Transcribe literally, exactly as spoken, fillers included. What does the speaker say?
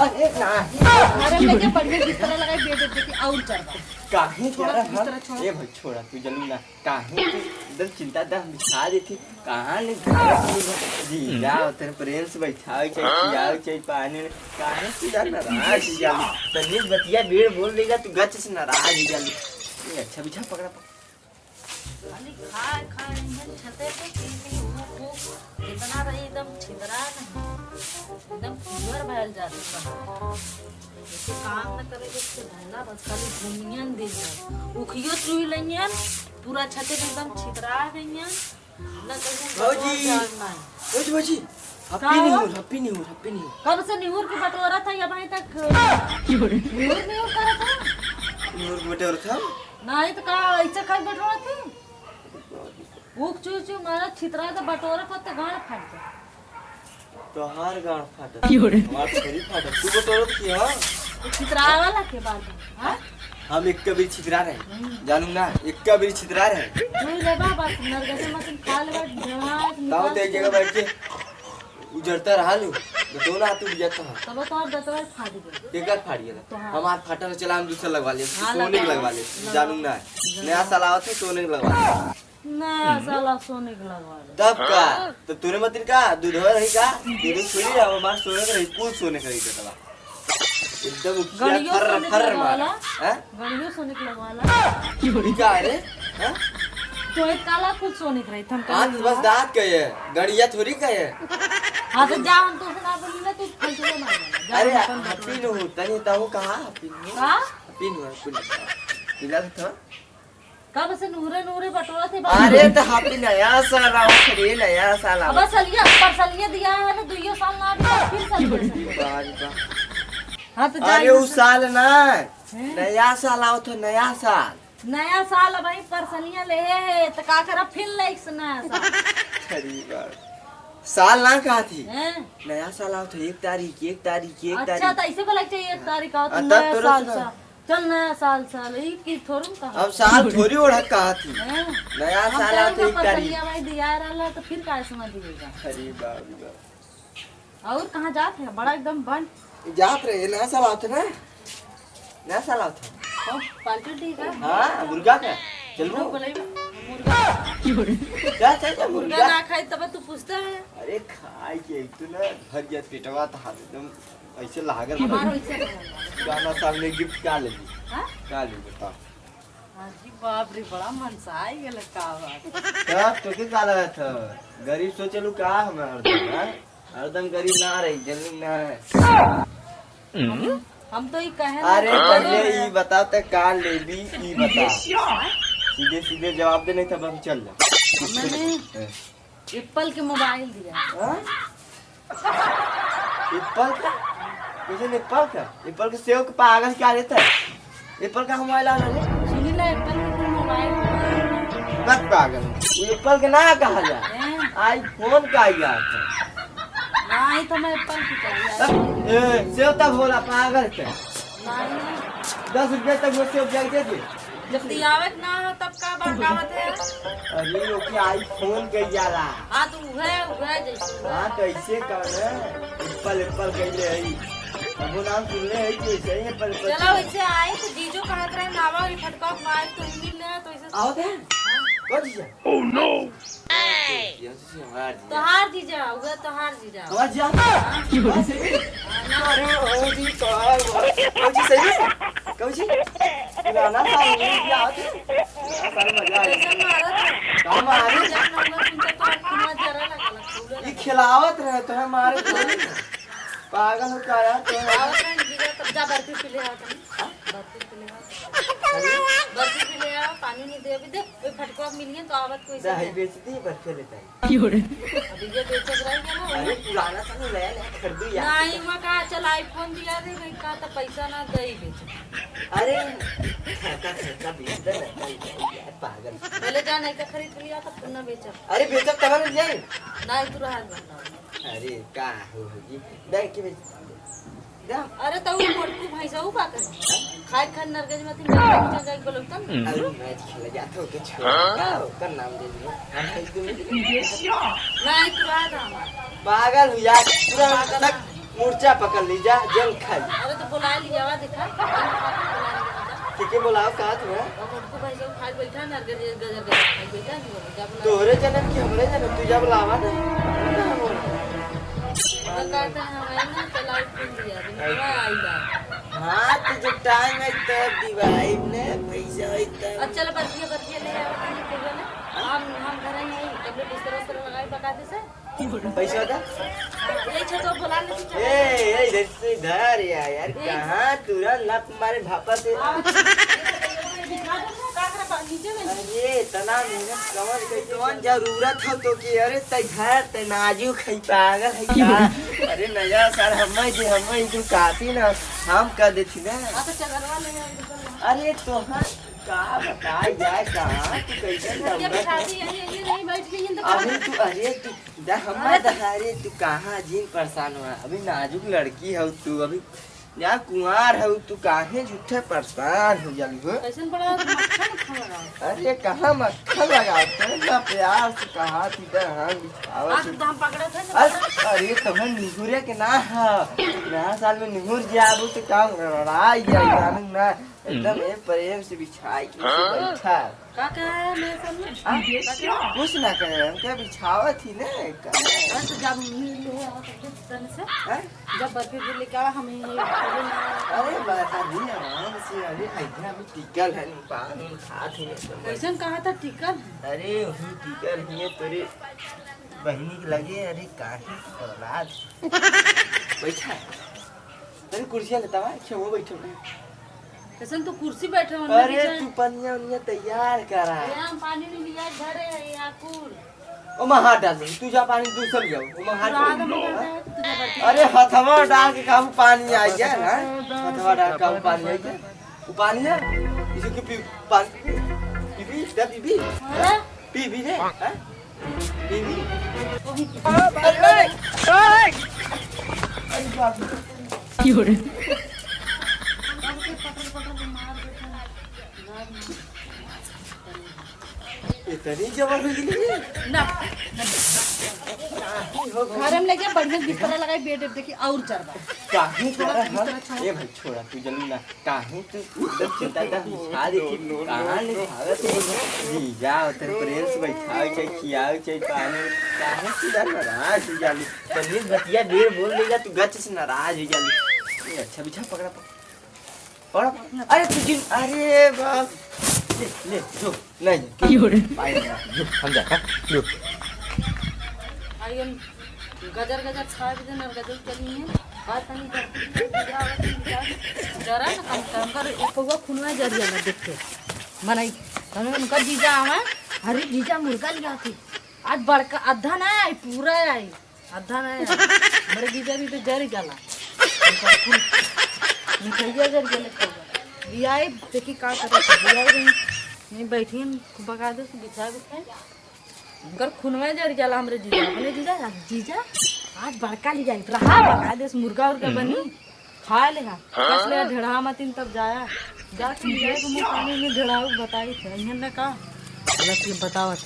अरे नाही। अरे, लेके बढ़िया बिस्तरा लगाई, बेड उड देके और चढ़वा। काहे छोड़ा जरा तू बिस्तरा, हम? छोड़ा। ए भाई, छोड़ा, तू जलू ना। काहे तू एकदम चिंता दा हम बिछा देती। कहाँ ले जी, जाओ, तेरे प्रेम से बैठाओ, चाहे खियाओ, चाहे पानी। काहे तू यार नाराज हो जालू? तनी बतिया बेड़ बोल देगा, तू गच से नाराज हो जालू। ए, अच्छा, बिछा, पकड़ा, पकड़ा। खाली खाए, खाए, इंजन छते पे पी, पी, ऊ, ऊ, जितना रही एकदम छितरा नहीं, एकदम फीवर भयल जात बा। जैसे काम न करे, जैसे धंधा, बस खाली घूमियन दिन भर। उखियो चुई लइयन, पूरा छते पे एकदम छितरा गइयन। न कहीं भौजी, भगवान जान नहीं। भौजी, भौजी, का happy new हो? Year, happy new year, happy new year। कब से निहुर के बटोरत है, अबहीं तक निहुर, निहुर करत है? निहुर के बटोरत है? नाही तो का, ऐसे खाई बटोरत है? ऊख चू चू मारा, छितरा तो बटोरत हो तो गांड फाट जाए। तोहार गांड फाटत। क्यों रे? हमार थोड़ी फाटत। तू बटोरत की, हाँ? तो छितरा वाला के बात है, हाँ? हम एक कबीर छितरा रहे। हम्म। जानू ना, एक कबीर छितरा रहे। तू ले बा, बस नरगसे मत खा ले बा, जहाँ ताऊ ते एक जगह बैठ के उजरता रहा लू, तो दोनों हाथ उठ जाता है। तब तो आप दतवा फाड़ दे। केकर फाड़ गया? तो हाँ। हमार फाटल चला, हम दूसरा लगवा ले, हाँ, सोने के लगवा। लगवा ले, लगवा। जानू ना, जानू। नया साल आवत है, सोने के लगवा ले। नया साल सोने के लगवा ले। तब का? तो तोरे मतिन का? दूधवा रही का? दूध थोड़ी, अब हमार सोने के रही, कुल सोने के रही बेटवा। एकदम उठिया गड़ियो फर्र, सोने के फर्र लगवा मारा। ला। हैं? गड़ियो सोने के लगवा ला। ई का रे? हैं? तो एक काला कुल सोने के रही, थम हाँ, काला तो बस लगवा। दांत का है, गड़िया थोड़ी का है। हाँ, तो जा, हम तो से ना बोली ना, तू फालतू में मार देना। जा, अरे, हम अपन happy new हो, तनी ताऊ कहाँ happy new हो? का? Happy new हो, कुल। पिला तो। कब से नूरे नूरे बटोरत है बाबू? अरे तो happy नया साल आवत रे, नया साल आवत। अब सलिया, पर सलिया दिया है ना, दुइयो साल ना आवे, फिर सलिया, सलिया। बारी बा। हाँ, तो अरे जाइए उ ना। साल ना, हैं? नया साल आवत है, नया साल। नया साल अब भाई परसनिया ले है, तो का करब फिर लाइक से नया साल। अरे बा। साल ना कहा थी? हैं? नया साल आवत है, एक तारीख, एक तारीख, एक अच्छा, तारीख। तो ऐसे बोला चाहिए, एक तारीख आवत आ, है, तब नया तोरा साल सुना। साल। चल नया साल, साल, ई की थोड़ू कहा। अब साल थोड़ी ओढ़त कहा थी। हैं? नया हम साल कहे आते ना ही करी। परसनिया भाई दिया रहला, तो फिर काहे समझ लेगा? अरे बाप रे बाप। और कहाँ जात है? बड़ा एकदम बन। जात रहे, नया साल आवत है ना? नया साल आवत है। हाँ, पार्टी ठीक है। हाँ, मुर्गा का? चल लो। बोले मुर्गा। क्या चाहिए मुर्गा मुर्गा? ना खाई तब तू पूछता है। अरे खाई के, एक तो ना भर गया पेटवा तो हाथ एकदम ऐसे लागल हमार बा। वैसे नहीं है। गाना सामने gift का लेबी? हाँ? का लेबी बताओ? अरे बाप रे, बड़ा मनसाई गेल का बात। का तोके का लगत ह? गरीब सोचलू का हम हरदम, हाँ? हरदम गरीब ना रही, जमीन ना है। हम, हम तो ई कहे ना अरे कि पहले ई बता त का लेबी, ई बता। सीधे सीधे जवाब दे, नहीं तब हम चल जा। मैंने हाँ। एप्पल के मोबाइल दिया। हाँ? एप्पल का? कैसे एप्पल का? एप्पल के सेव के पागल क्या रहता है? एप्पल का मोबाइल आ रहा है? सुनी ना, एप्पल के मोबाइल। मत पागल। ये एप्पल के ना कहा जाए। हैं? iPhone का ही आता है। नहीं तो मैं एप्पल की कही। ए, सेव तब होला पागल के। नहीं। दस रुपये तक वो सेव जाए दे दे। जब दियावे के ना हो तब का बहकावत है? अरे ओके iPhone कही जाला। हाँ तो उहे, उहे जैसे उहे। हाँ तो ऐसे कह रहे हैं, एप्पल एप्पल कही ले आई। अब वो नाम सुन ले है कि वैसे ही एप्पल एप्पल चलो सुन। वैसे आई तो जीजो कहत रहे नावा ही फटका मार तो ही मिल रहा तो ऐसे आओ थे? कौन जीजा? Oh no! जीजा से हमारा जीजा। तोहार जीजा, उहे तोहार जीजा। हमार जीजा? हाँ। हाँ, सही? अरे ओ जी, कौन? ओ जी, सही है? कौन जी? पुराना साल हो गया, आ गया। पुराना साल मजा आ गया। कैसन मारत है? का मारे? जब नंबर सुनते तो तुम्हारा जरा लगा, लगा, ये खिलावत रहे तो है मारे तो। पागल हो क्या यार? तो आवत नहीं, जीजा, तब जा बर्फी पी ले आओ तुम। हाँ? बर्फी पी ले आओ। बर्फी पी ले आओ, पानी नहीं दे, अभी दे, कोई फटको मिलिए तो आवत कोई से दे। बेच दी, बर्फी लेता है। क्यों रे? अभी ये बेचत रह गया ना, अरे, वो पुराना सा नहीं, नया, नया खरीदू यार। नहीं, मैं कहा, चल, iPhone दिया दे, मैं कहा, तो पैसा ना दे ही बेच। अरे, खर्चा, खर्चा बेच दे ना, यार, पागल। पहले जा, नहीं तो खरीद लिया, तब पुनः बेचब। अरे, बेचब तब ना जाए। नहीं, तू रहा, अरे, का हो, हो जी? दे के बेच। अरे, त उ मोटकू भैंसऊ का करे? खाए खाए नरगज में तीन बार पूछा जाए, बोलो तब। अरे, मैच खेले जात हो के छोड़। हाँ? का ओकर नाम दे दियो। हम एक दो मिनट। नहीं, तू रहा था हमारा। पागल हो यार, पूरा पागल तक ना। मुर्चा पकड़ ली जा, जल खा ली। अरे तो बोला लिया वा, देखा, जल खा के बोला लिया वा। ठीक है, बोलाओ, कहा तू है? अब उनको भाई सब खाए बैठा ना, गजर, गजर, गजर खाए बैठा नहीं बोला, जा बोला। तोहरे जनम की हमरे जनम, तू जा बोलावा ना। तो कहते हैं, हम आए ना, चला उठ के दिया, दिन में आई बा। हाँ, तो जब टाइम है तब दिवाई ने, पैसा है तब। अच्छा, चलो, बर्फिया, बर्फिया ले आओ, खाने के लिए ना। हम, हम घर ही नहीं, तब ले बिस्तर उस्तर लगाए, पका दे से। पैसा दा। यही छे तो बोला ले तू। ए, ए, इधर से इधर या, यार, ए। कहाँ तुरंत लात मारे भापा से? हाँ। दिखा दो ना, का करे बा, नीचे में। अरे, इतना मेहनत कौन कैसे कौन जरूरत हो तो कि, अरे, तै घर, तै नाजुक है, पागल है क्या? अरे, नया साल हमें जे, हमें इनको काफी ना, हम कर देती ना। हाँ, तो चगरवा ले, इधर। अरे, तो हाँ, का बताई जाए, कहाँ तू कैसे ये दौड़त बिठा है? दी, यही, यही, यही बैठ गई, इधर। अभी तू, अरे, तू दा हम्मा अरे त- दहारे तू कहाँ जिन परेशान हुआ? अभी नाजुक लड़की हऊ तू, अभी या कुंवार हऊ तू, काहे झूठे परेशान हो जालू हो? कैसन बड़ा मक्खन मक्खन लगा। अरे कहाँ मक्खन लगा, तू ना प्यार से कहा थी दा हम बिछावा आज थी। तो हम पकड़े थे ना। अरे, अरे तोहन निहुरे के ना हा, नया साल में निहुर जाबू तो काम गड़बड़ाई जाई, जानू ना। एकदम ए प्रेम से बिछाई के हाँ? बैठा। का कहे है मेरे सामने? हाँ? का कहे? कुछ ना कहे, हम क्या बिछावत ही ना, का? अरे तो जब मिल ले आओ तो फिर तन से, हाँ? जब बर्फी भी लेके आवा, हम ही ये बोले ना। अरे बा-, अभी आराम से, अभी अइठे, अभी टिकल है, पान उन खात ही है, तो कैसन कहा था टिकल? अरे वही टिकल ही है, तोरे बहिनी के लगे, अरे काहे औलाद। बैठा। अरे कुर्सिया लेता बा, खेवो बैठो ना। कैसन तू कुर्सी बैठे हो ना अरे पीछे? तू पनिया उनिया तैयार करा। ये हम पानी नहीं लिया, घरे है या कुल। ओमा हाथ डाल दे, तू जा पानी दूसर जाओ, ओमा हाथ तू डाल। आगे में जाता है, तू जा बैठ। अरे हथवा डाल के काबू पानी आ गया ना, हथवा डाल के काबू पानी आ गया। वो पानी है, इसे क्यों पी, पानी पी, पी, पी, पी, पी, हाँ? पी, पी रे, हाँ? पी, पी। अरे, अरे, अरे बाप रे। इतनी जबर हो गई रे। ना। घर में लेके बढ़िया बिस्तरा लगाई, बेड देखी और चरवा। काहे छोड़ा हम? ए भाई छोड़ा, तू जल्दी ना। काहे तू एकदम चिंता का बिछा दे कि कहाँ ले भागत है? जीजा, उतर प्रेम से बैठावे चाहे, खियावे चाहे पानी। काहे तू इधर नाराज हो जालू? तनी बतिया ढेर बोल देगा, तू गच से नाराज हो जालू। ए, अच्छा बिछा, पकड़ा, पकड़ा। अरे तू जिन, अरे बाप। ले, ले, जो, नहीं, जो। क्यों रे? पाए ना, जो, हम जा, हाँ, जो। आई हम गजर गजर छाप दे ना, गजर चली है। बात नहीं करती, जरा ना कम, कम कर, एक कौआ खुनवा जरिया ना देख के। मनाई, हम उनका जीजा आवा, अरे जीजा मुर्गा लिया थी। आज बड़का आधा ना आई, पूरा आई। आधा नहीं है। हमरे जीजा भी तो जर गला। उनका कुल मिठाइया जर गले तो। लियाई, देखी का करे, लियाई नहीं। नहीं बैठी हम, बका दे, बिछा बिछा। उनकर खुनवा जर गला हमरे जीजा। अपने जीजा, जीजा, आज बड़का लियाई। रहा, बका दे, मुर्गा उर्गा बनी। खा ले हा। कस ले ढेढ़ा मतिन तब जाया। जा तू जाए तो मुँह पानी में ढेढ़ाऊ बताई थे। इन्हें ना का? गलत ये बतावत।